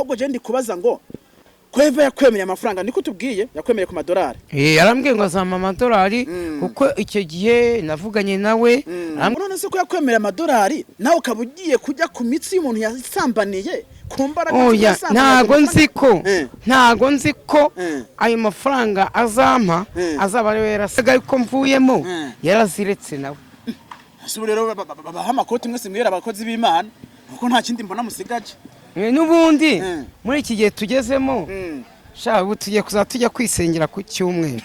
Ahubwo je ndi kubaza ngo ko Eva yakwemereye amafaranga, niko tubwiye yakwemereye ku madolari? Yarambwiye ngo azampa amadolari, kuko icyo gihe navuganye nawe. None se ko yakwemereye amadolari, nawe ukaba ugiye kujya ku mitsi y'umuntu yasambaniye ku mbaraga? Oya, ntago nzi ko ntago nzi ko ayo mafaranga azampa azaba ariwe yarasigaye, ariko mvuyemo yaraziretse nawe. Ese ubu rero babaha amakoti mwese mwera abakozi b'Imana, kuko nta kindi mbona musigaje? N'ubundi muri iki gihe tugezemo, sha, ubu tugiye kuzajya tujya kwisengera ku cyumweru.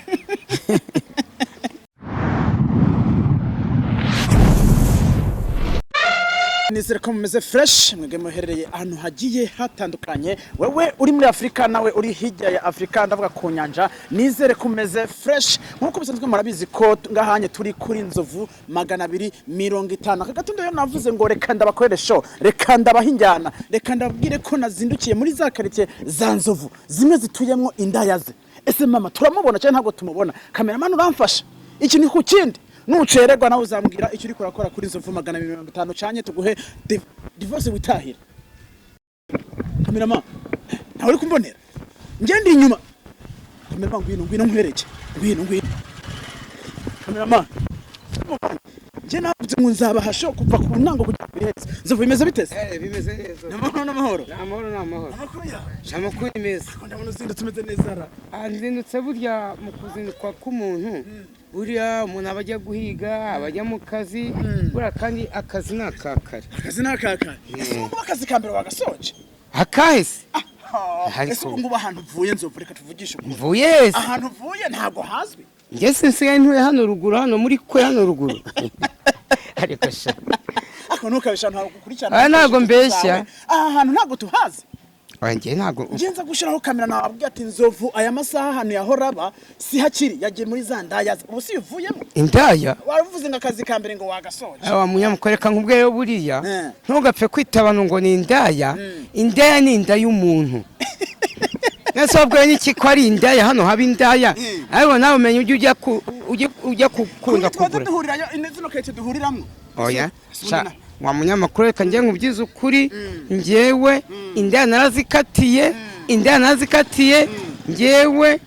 Nizere ko mumeze fresh, mwebwe muherereye ahantu hagiye hatandukanye, wewe uri muri Afurika, nawe uri hirya ya Afurika, ndavuga ku nyanja. Nizere ko umeze fresh. Nk'uko bisanzwe murabizi ko ngahanye turi kuri Nzovu 250. Aka gatondo rero navuze ngo reka ndabakorere show, reka ndabaha injyana, reka ndababwire ko nazindukiye muri za karitsiye za Nzovu zimwe zituyemwo indaya ze. Ese mama turamubona cyangwa ntabwo tumubona? Kameramani, uramfasha iki ni ku kindi, nucererwa nawe uzambwira icyo uriko urakora kuri Nzovu 250, canye tuguhe divorce witahira. Kamerama, ntawe uri kumbonera, njye ndi inyuma. Kamerama, ngwino, ngwino nkwereke, ngwino, ngwino. Kamerama, njye navuze ngo nzabaha show kuva ku ntango kugera ku iherezo. Nzovu, bimeze biteze? Bimeze neza. Ni amahoro, n'amahoro. Ni amahoro, ni amahoro. Amakuru yawe? Amakuru ni meza. Ndabona uzindutse umeze neza ra. Nzindutse, burya mu kuzinduka k'umuntu, buriya umuntu aba ajya guhiga, aba ajya mu kazi buriya, kandi akazi ni akakare. Akazi ni akakare. Ese ubu ngubu akazi ka mbere wagasoje? Akahese. Ese ubu ngubu ahantu uvuye, Nzovu, reka tuvugishe ukuri. Mvuye hese? Ahantu uvuye ntabwo hazwi. Njye sinsigaye ntuye hano ruguru, hano muri kwe hano ruguru, ariko sha. Ariko ntukabisha, ntabwo ukurikirana. Aya, ntabwo mbeshya. Aha hantu ntabwo tuhazi. Njye ntabwo. Njye nza gushyiraho kamera, nababwiye ati Nzovu aya masaha ahantu yahora aba si hakiri, yagiye muri za ndaya. Ubu si uvuyemo? Indaya? Waravuze ngo akazi ka mbere ngo wagasoje. Wa munyamakuru, reka nkubwire rero, buriya ntugapfe kwita abantu ngo ni indaya. Indaya ni inda y'umuntu. Ese wabwiwe n'iki ko ari indaya? Hano haba indaya, ariko nawe umenya ujye ujya ku ujya gukunda Twaza kugura. Duhurirayo zino keke duhuriramo. Oya sha, wa munyamakuru, reka njye nkubwize ukuri, njyewe indaya narazikatiye, indaya narazikatiye njyewe.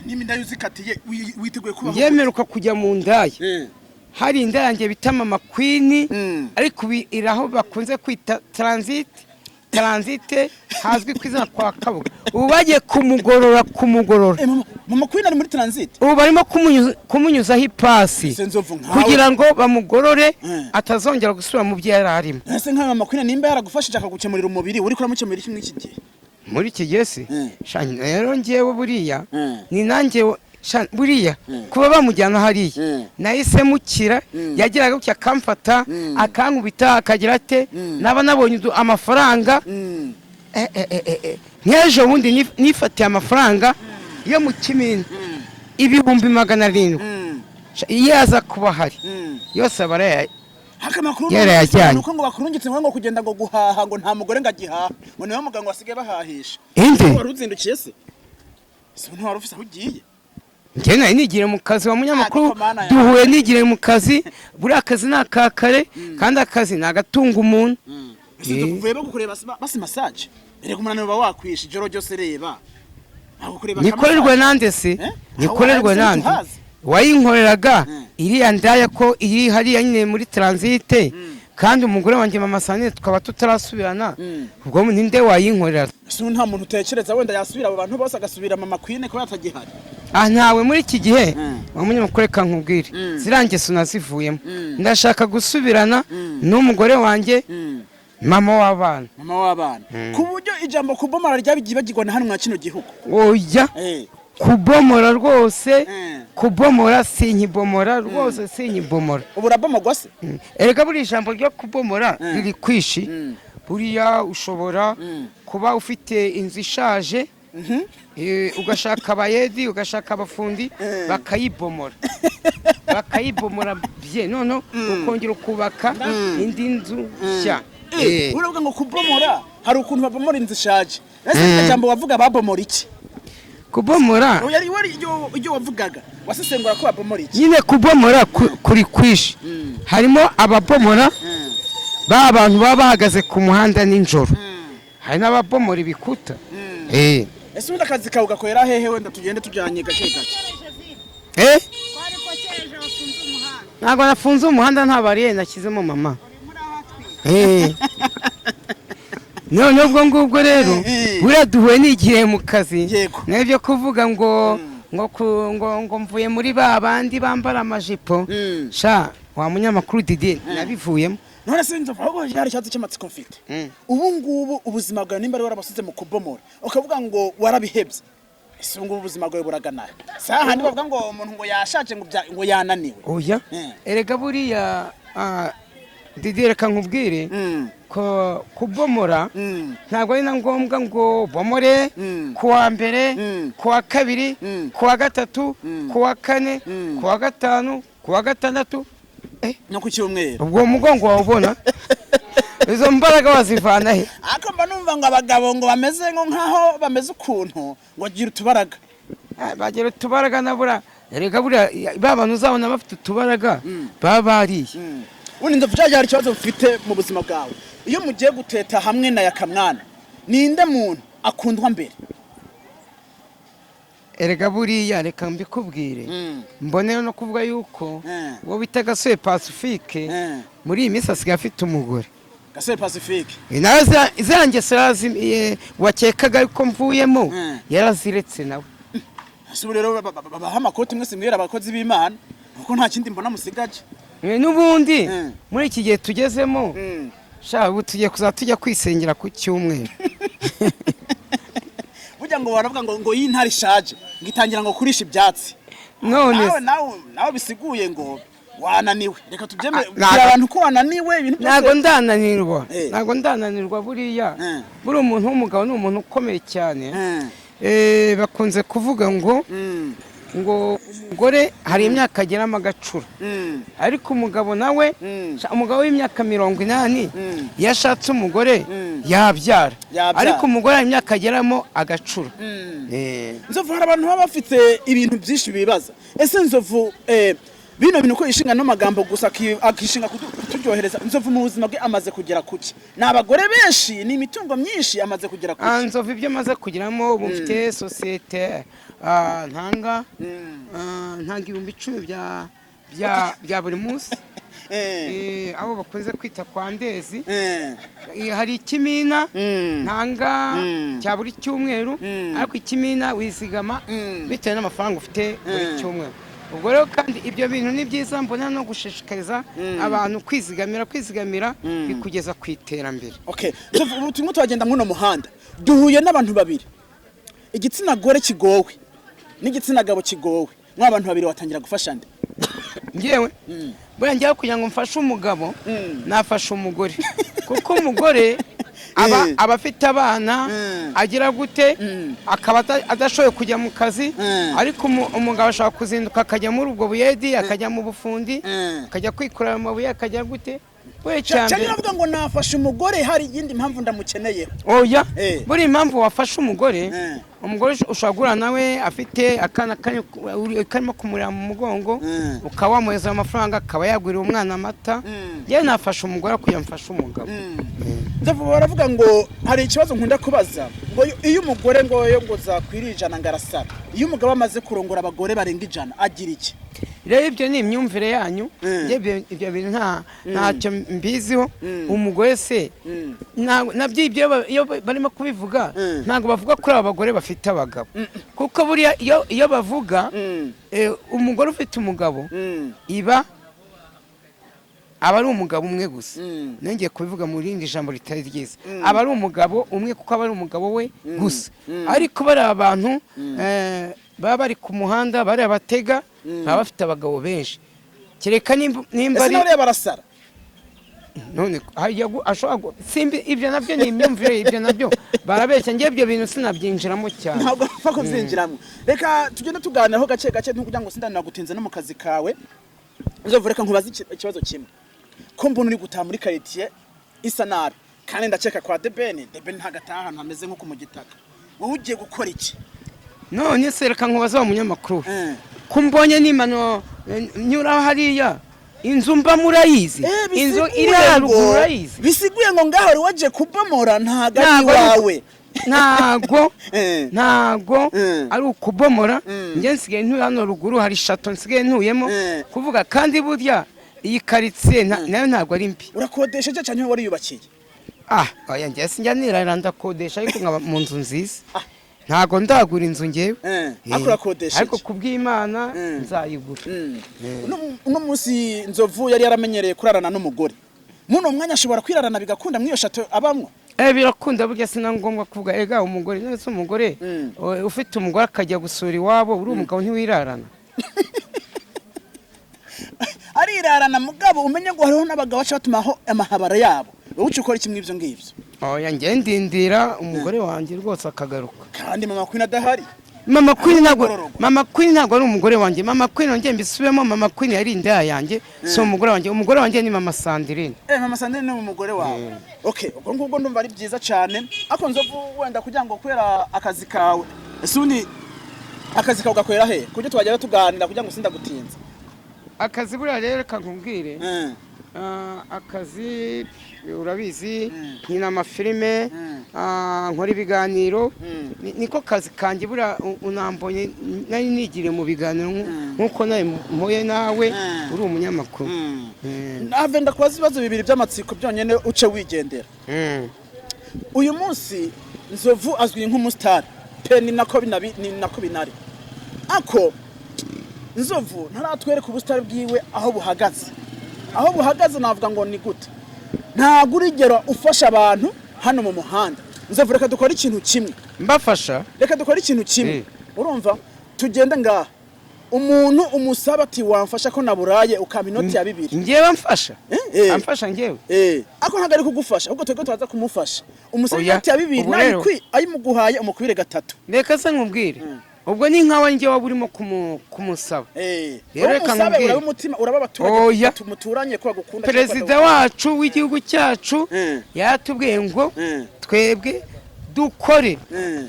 Niba indaya uzikatiye, witeguye kubaho? Njyemeruka kujya mu ndaya, hari indaya yanjye bita Mama Queen, ariko ubu iri aho bakunze kwita Transit, Transit hazwi ku izina kwa Kabuga. Ubu bagiye kumugorora, kumugorora. Mama Queen ari muri Transit? Ubu barimo kumunyuzaho ipasi Ese Nzovu, nkawe kugira ngo bamugorore atazongera gusubira mu byo yari arimo. Ese nka Mama Queen nimba yaragufashije akagukemurira umubiri, uri kuramukemurira iki muri iki gihe? Muri iki gihe se? Sha, rero njyewe buriya ni nanjye sha, buriya kuba bamujyana hariya nahise mukira. Yageraga gutya akamfata, akankubita, akagira ate, naba nabonye amafaranga. Nk'ejo bundi nifatiye amafaranga yo mu kimina 700,000. Sha, iyo aza kuba ahari yose aba Haka amakuru yarayajyanye. nuko ngo bakurungitse ngo kugenda ngo guhaha, ngo nta mugore ngo agihaha, ngo niwe muganga wasigaye bahahisha. Inde? Wari uzindukiye se? Ese ntiwari ufise aho ugiye? Njye nari nigiriye mu kazi, wa munyamakuru. Ariko mana yawe. Duhuye nigiriye mu kazi. Buriya akazi ni akakare, kandi akazi ni agatunga umuntu. Ese tuvuye bagukoreye basi massage? Erega umunaniro uba wakwishe ijoro ryose, reba. Bagukoreye Nikorerwe nande se? Eh? Nikorerwe Aho nande? tuhazi. Wayinkoreraga iriya ndaya ko iri hariya nyine muri Transit, kandi umugore wanjye Mama Sanire tukaba tutarasubirana, ubwo ninde wayinkorera? Ese ubu nta muntu utekereza wenda yasubira abo bantu bose, agasubira Mama Queen kuba yatagihari? Ah, ntawe muri iki gihe. Wa munyamakuru, reka nkubwire, ziriya ngeso nazivuyemo. Ndashaka gusubirana n'umugore wanjye, mama w'abana. Mama w'abana, ku buryo ijambo kubomora ryabigibagirwa na hano mwa kino gihugu? Oya, kubomora rwose, kubomora sinkibomora rwose, sinkibomora. Ubu urabomogwa se? Erega buriya ijambo ryo kubomora riri kwishi. Buriya ushobora kuba ufite inzu ishaje, ugashaka abayedi, ugashaka abafundi, bakayibomora, bakayibomora bye, none ukongera ukubaka indi nzu nshya. Uravuga ngo kubomora, hari ukuntu babomora inzu ishaje. Ese iryo jambo wavuga, babomora iki? Kubomora. Oya, wari ibyo wavugaga, wasesengura ko babomora iki? Nyine kubomora kuri kwishi, harimo ababomora ba bantu baba bahagaze ku muhanda nijoro. Hari n'ababomora ibikuta. Ese ubundi akazi kawe gakorera hehe? Wenda tugende tujyanye gake gake. Eh, Twari ko cyeje wafunze umuhanda. Ntabwo nafunze umuhanda, nta bariyeri nashyizemo, mama. Urimo urahatwika. None ubwo ngubwo rero, buriya duhuye n'igihe mu kazi. N'ibyo kuvuga ngo mvuye muri ba bandi bambara amajipo, sha wa munyamakuru Didier, nabivuyemo. None se Nzovu, ahubwo hari ikibazo cy'amatsiko mfite. Ubu ngubu ubuzima bwawe, nimba ari warabasize mu kubomora ukavuga ngo warabihebye, ese ubu ngubu ubuzima bwawe buragana si hahandi bavuga ngo umuntu ngo yashaje, ngo yananiwe? Oya. Erega buriya, Didier, reka nkubwire ko kubomora ntabwo ari na ngombwa ngo bomore ku wa mbere, ku wa kabiri, ku wa gatatu, ku wa kane, ku wa gatanu, ku wa gatandatu. No ku cyumweru. Ubwo mugongo wawubona, izo mbaraga wazivana he? Ariko mba numva ngo abagabo ngo bameze ngo nkaho bameze ukuntu ngo agira utubaraga. Ah, bagira utubaraga na buriya. Erega buriya ba bantu uzabona bafite utubaraga baba bariye. Ubundi Nzovu, cya hari ikibazo ufite mu buzima bwawe: iyo mugiye guteta hamwe na Yakamwana, ninde muntu akundwa mbere? Erega buriya reka mbikubwire, mbonera no kuvuga yuko uwo bita Gasore Pacifique muri iyi minsi asigaye afite umugore. Gasore Pacifique? Nawe ziriya ngeso wakekaga yuko mvuyemo, yaraziretse nawe. Ese ubu rero babaha amakoti mwese mwera abakozi b'Imana, kuko nta kindi mbona musigaje? N'ubundi muri iki gihe tugezemo, sha, ubu tugiye kuzajya tujya kwisengera ku cyumweru. Burya ngo baravuga ngo iyi ntare ishaje ngo itangira ngo kurisha ibyatsi. None Nawe nawe bisiguye ngo wananiwe, reka tubyemere. Ah, Bwira abantu ko wananiwe ibintu Ntabwo byose. ndananirwa, ntabwo ndananirwa. Buriya buriya umuntu w'umugabo ni umuntu ukomeye cyane. Bakunze kuvuga ngo ngo umugore hari imyaka ageramo agacura, ariko umugabo nawe, umugabo w'imyaka 80 iyo ashatse umugore yabyara. Yabyara. Ariko umugore hari imyaka ageramo agacura. Nzovu, hari abantu baba bafite ibintu byinshi bibaza: ese Nzovu, bino bintu ko yishinga n'amagambo gusa, akishinga kuturyohereza, Nzovu mu buzima bwe amaze kugera kuki? Ni abagore benshi? Ni imitungo myinshi? Amaze kugera kuki? Nzovu, ibyo maze kugeramo, ubu mfite sosiyete, ntanga ntanga 10,000 bya buri munsi, abo bakunze kwita kwa Ndezi. Hari ikimina ntanga cya buri cyumweru, ariko ikimina wizigama bitewe n'amafaranga ufite buri cyumweru. Ubwo rero kandi ibyo bintu ni byiza, mbona no gushishikariza abantu kwizigamira. Kwizigamira bikugeza ku iterambere. Okay, Nzovu, ubu turimo turagenda muri uno muhanda, duhuye n'abantu babiri, igitsina gore kigowe n'igitsina gabo kigowe. Mwa abantu babiri watangira gufasha nde? Ngewe buriya ngewe kugira ngo mfashe umugabo, nafasha umugore, kuko umugore aba aba afite abana, agira gute, akaba adashoboye kujya mu kazi, ariko umugabo ashobora kuzinduka akajya muri ubwo buyedi, akajya mu bufundi, akajya kwikorera amabuye, akajya gute we. Cyane. Cyane. Navuga ngo nafashe umugore, hari iyindi mpamvu ndamukeneyeho. Oya. Buriya impamvu wafashe umugore, umugore ushobora guhura nawe afite akana karimo kumurira mu mugongo, ukaba wamuhereza amafaranga akaba yagurira umwana amata. Yewe, nafashe umugore kugira ngo mfashe umugabo. Nzovu, baravuga ngo hari ikibazo nkunda kubaza, ngo iyo umugore ngo yo ngo zakwira 100 ngo arasara, iyo umugabo amaze kurongora abagore barenga 100 agira iki? Rero ibyo ni imyumvire yanyu. Njye ibyo bintu ntacyo mbiziho. Umugore se, nabyo ibyo iyo barimo kubivuga, ntabwo bavuga kuri aba bagore bafite abagabo, kuko buriya iyo bavuga umugore ufite umugabo, iba aba ari umugabo umwe gusa. Nongeye kubivuga mu rindi jambo ritari ryiza, aba ari umugabo umwe kuko aba ari umugabo we gusa. Ariko bariya abantu baba bari ku muhanda, bariya batega, baba bafite abagabo benshi, kereka nimba Ese ari n'abariya barasara? None hajya ashobora simbi, ibyo nabyo ni imyumvire, ibyo nabyo barabeshya. Njye ibyo bintu sinabyinjiramo cyane. Ntabwo bapfa kubyinjiramo. Reka tugende tuganiraho gake gake, ntukugira ngo sindanagutinze no mu kazi kawe. Nzovu, reka nkubaze ikibazo kimwe: ko mbona uri gutaha muri quartier isa nabi, kandi ndakeka kwa Debeni, Debeni ntabwo ataha ahantu hameze nko ku mu gitaka, wowe ugiye gukora iki? None se reka nkubaze wa munyamakuru, ko mbonye n'imano nyura hariya Inzu mba murayizi, inzu iri haruguru urayizi. Bisiguye ngo ngaho wari waje kubomora, ntago ari Ntago ari- iwawe. Ntago ntago ari ukubomora. Njye nsigaye ntuye hano ruguru, hari château nsigaye ntuyemo. Kuvuga kandi burya iyi karitsiye nayo ntabwo ari mbi. Urakodesheje cyane, wariyubakiye? Ah, oya, njye sinjya nirara, ndakodesha, ariko nkaba mu nzu nziza. Ntago ndagura inzu ngewe. Ariko urakodesheje. Ariko kubw'Imana nzayigura. Uno munsi Nzovu yari yaramenyereye kurarana n'umugore, muno mwanya ashobora kwirarana bigakunda mw'iyo château abamwo? Birakunda burya, si na ngombwa kuvuga ega umugore nese umugore. Ufite umugore akajya gusura iwabo, uri umugabo ntiwirarana? Arirarana, mugabo umenye ngo hariho n'abagabo baca batumaho amahabara yabo. Wowe uca ukora iki mw'ibyo ngibyo? Oya, njye ndindira umugore wanjye rwose akagaruka. Kandi mama Queen adahari? Mama Queen ntabwo Kugorororwa. Mama Queen ntabwo ari umugore wanjye. Mama Queen, nongeye mbisubiremo, Mama Queen yari indaya yanjye, si umugore wanjye. Umugore wanjye ni Mama Sandrine. Mama Sandrine ni umugore wawe. Okay, ubwo ngubwo ndumva ari byiza cyane. Ariko Nzovu, wenda kugira ngo kubera akazi kawe, ese ubundi akazi kawe gakorera he, kuburyo twagenda tuganira kugira ngo sindagutinza? Akazi buriya rero, reka nkubwire. Akazi urabizi, nkina amafilime, nkora ibiganiro. Niko kazi kanjye. Buriya unambonye nari nigiriye mu biganiro nk'uko nawe mpuye nawe, uri umunyamakuru. Nave ndakubaza ibibazo bibiri by'amatsiko byonyine, uce wigendera. Uyu munsi Nzovu azwi nk'umusitari pe, ni nako ni nako binari, ako Nzovu ntaratwereka ubusitari bwiwe aho buhagaze. Aho buhagaze navuga ngo ni gute? Ntabwo urigera ufasha abantu hano mu muhanda. Nzovu, reka dukore ikintu kimwe. Mbafasha? Reka dukore ikintu kimwe. Urumva, tugende ngaha, umuntu umusaba ati: "Wamfasha ko naburaye, ukampa inoti ya 2?" Njyewe amfasha? Eh. Amfasha njyewe? Ariko ntabwo ari kugufasha, ahubwo twebwe turaza kumufasha. Umusaba Oya, inoti ya 2, ubu rero- ayimuguhaye umukubire gatatu. Reka se nkubwire, ubwo ni nkawe njye waba urimo kumusaba. Rero Wowe reka umusabe, nkubwire. uraba umutima, uraba abaturage Oya. muturanye ko bagukunda cyangwa Perezida badagukunda. wacu w'igihugu cyacu yaratubwiye ngo twebwe dukore,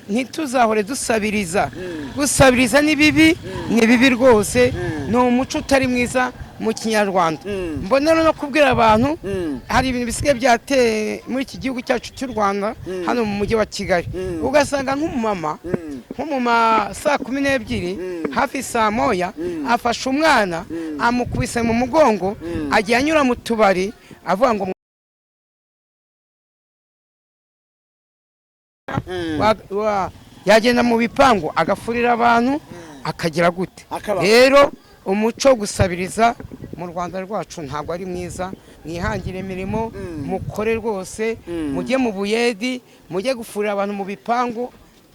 ntituzahore dusabiriza. Gusabiriza ni bibi, ni bibi rwose, ni umuco utari mwiza mu Kinyarwanda. Mbona rero no kubwira abantu, hari ibintu bisigaye byateye muri iki gihugu cyacu cy'u Rwanda, hano mu mujyi wa Kigali, ugasanga nk'umumama nko mu ma saa 12, hafi saa 1, afashe umwana amukubise mu mugongo, agiye anyura mu tubari avuga ngo yagenda mu bipangu agafurira abantu, akagira gute. Rero umuco wo gusabiriza mu Rwanda rwacu ntabwo ari mwiza. Mwihangire imirimo, mukore rwose, mujye mu buyedi, mujye gufurira abantu mu bipangu.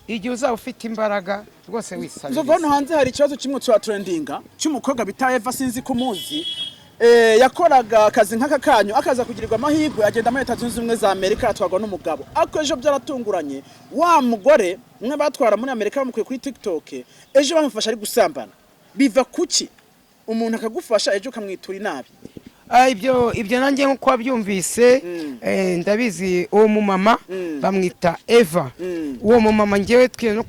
Igihe uzaba ufite imbaraga rwose, Nzovu, wisabiriza. hano hanze hari ikibazo kimwe cya trendinga cy'umukobwa bita Eva, sinzi ko umuzi. Yakoraga akazi nk'aka kanyu, akaza kugirirwa amahirwe agenda muri Leta Zunze Ubumwe za Amerika, atwarwa n'umugabo. Ariko ejo byaratunguranye, wa mugore umwe batwara muri Amerika bamukuye kuri TikTok, ejo bamufasha ari gusambana. Biva kuki umuntu akagufasha, ejo ukamwitura inabi? Ibyo nanjye nk'uko wabyumvise, ndabizi. Uwo mumama bamwita Eva. Uwo mumama ngewe twiye no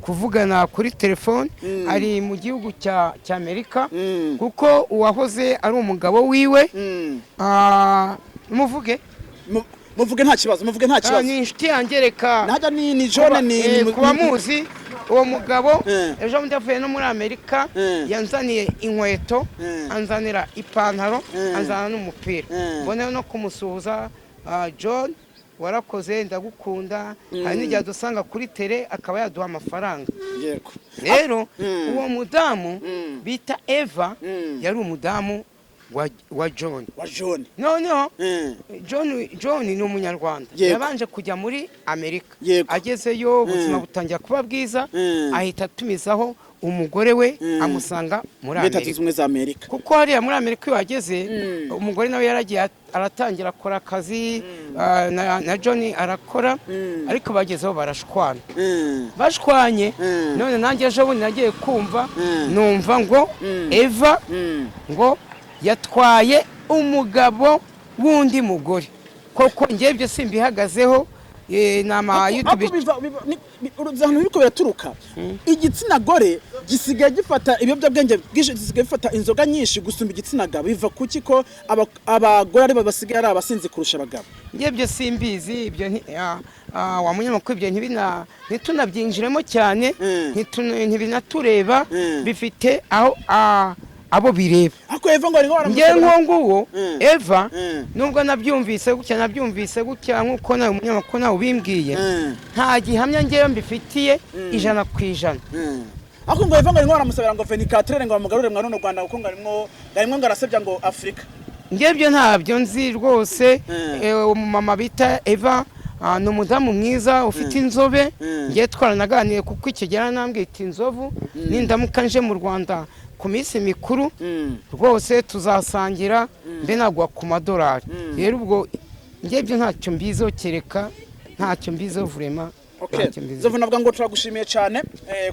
kuvugana kuri telefone, ari mu gihugu cya Amerika, kuko uwahoze ari umugabo wiwe, muvuge? Muvuge nta kibazo, muvuge nta kibazo. Ni inshuti yanjye, reka Najya ni John ni kuba muzi uwo mugabo. Ejo bundi avuye no muri Amerika, yanzaniye inkweto, anzanira ipantaro, anzana n'umupira. Mbona no kumusuhuza. John, warakoze, ndagukunda. Hari n'igihe adusanga kuri tele akaba yaduha amafaranga. Rero uwo mudamu bita Eva yari umudamu wa John. Wa John. Noneho John ni Umunyarwanda. Yabanje kujya muri Amerika. Agezeyo ubuzima butangira kuba bwiza, ahita atumizaho umugore we, amusanga muri Leta Zunze Amerika. Ubumwe za Amerika. Kuko hariya muri Amerika iyo wageze, umugore nawe yaragiye aratangira akora akazi, na John arakora, ariko bagezeho barashwana. Bashwanye, none nanjye ejo bundi nagiye kumva, numva ngo Eva ngo yatwaye umugabo w'undi mugore. Koko njyewe ibyo simbihagazeho, ni ama Ariko YouTube. Uzi ahantu biriko biraturuka, igitsina gore. Gisigaye gifata ibiyobyabwenge bwinshi, gisigaye gifata inzoga nyinshi gusumba igitsina gabo. Biva kuki ko abagore aribo basigaye ari abasinzi kurusha abagabo? Njye ibyo simbizi, ibyo wa munyamakuru, ibyo ntitunabyinjiremo cyane. Ntibinatureba. Bifite aho abo bireba. Ariko Eva ngo arimo Njye baramusabira. nk'uwo nguwo Eva, nubwo nabyumvise gutya nk'uko nawe umunyamakuru nawe ubimbwiye, nta gihamya ngewe mbifitiye 100%. Ariko ngo Eva ngo arimo baramusabira ngo vingt-quatre ngo bamugarure mwa runo Rwanda, kuko ngo arimo ngo arasebya ngo Afurika. Njye ibyo ntabyo nzi rwose. Umumama bita Eva ni umudamu mwiza ufite inzobe. Ngiye twaranaganiye, kuko icyo gihe yaranambwiye iti: "Nzovu, nindamuka nje mu Rwanda ku minsi mikuru, rwose tuzasangira, mbe naguha ku madolari." Rero ubwo njye ibyo ntacyo mbiziho, kereka ntacyo mbiziho vraiment. Okay. Ntacyo mbiziho. Nzovu, navuga ngo turagushimiye cyane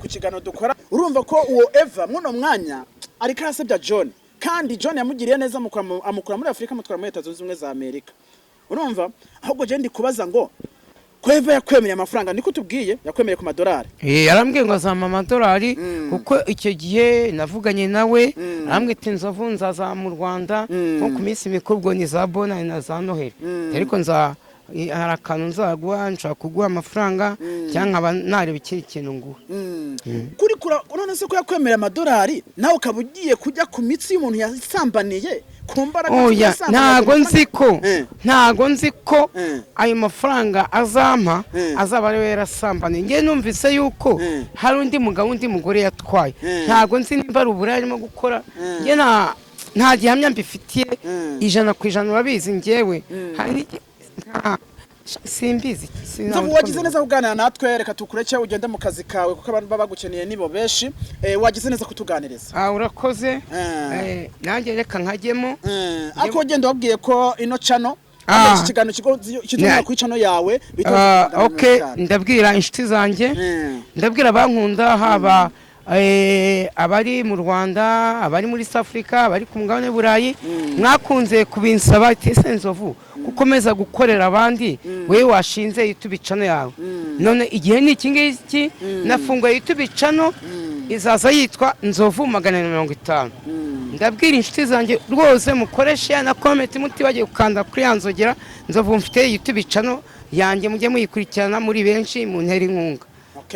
ku kiganiro dukora. Urumva ko uwo Eva muno mwanya ariko arasebya John, kandi John yamugiriye neza, amukura muri Afurika, amutwara muri Leta Zunze Ubumwe za Amerika. Urumva, ahubwo je ndi kubaza ngo ko Eva yakwemereye amafaranga, niko tubwiye, yakwemereye ku madolari? Yarambwiye ngo azampa amadolari, kuko icyo gihe navuganye nawe, arambwira ati: "Nzovu, nzaza mu Rwanda nko ku minsi mikuru," ubwo ni za Bonani na za Noheli, "ariko nza hari akantu nzaguha, nshobora kuguha amafaranga cyangwa nkaba nareba ikindi kintu nguha." Kuri kura none se ko yakwemereye amadolari, nawe ukaba ugiye kujya ku mitsi y'umuntu yasambaniye ku mbaraga Oya, z'ubusambanyi? ntago nzi ko ntago nzi ko ayo mafaranga azampa azaba ariwe yarasambaniye. Njye numvise yuko hari undi mugabo, undi mugore yatwaye. Ntago nzi nimba ari uburaya arimo gukora. Njye nta gihamya mbifitiye 100%. Urabizi, njyewe hari simbizi. Nzovu, wagize neza kuganira natwe. Reka tukureke ugende mu kazi kawe, kuko abantu baba bagukeneye nibo benshi. Wagize neza kutuganiriza. Ah, urakoze. Nanjye reka nkajyemo. Ariko ugenda wabwiye ko ino channel iki kiganiro kizongera kuri channel yawe bita Okay, ndabwira inshuti zanjye, ndabwira abankunda, haba abari mu Rwanda, abari muri South Africa, abari ku mugabane w'Uburayi, mwakunze kubinsaba ati: "Ese Nzovu, gukomeza gukorera abandi, wewe washinze YouTube channel yawe?" None igihe ni iki ngiki, nafunguye YouTube channel, izaza yitwa Nzovu 450. Ndabwira inshuti zanjye rwose, mukoreshe na comment, mutibagiye gukanda kuri ya nzogera. Nzovu mfite YouTube channel yanjye, mujye muyikurikirana muri benshi, mu ntera inkunga.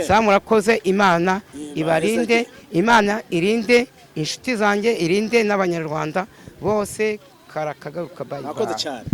Sa murakoze, Imana ibarinde, Imana irinde inshuti zanjye, irinde n'Abanyarwanda bose. Karakagaruka, bye Murakoze bye. cyane.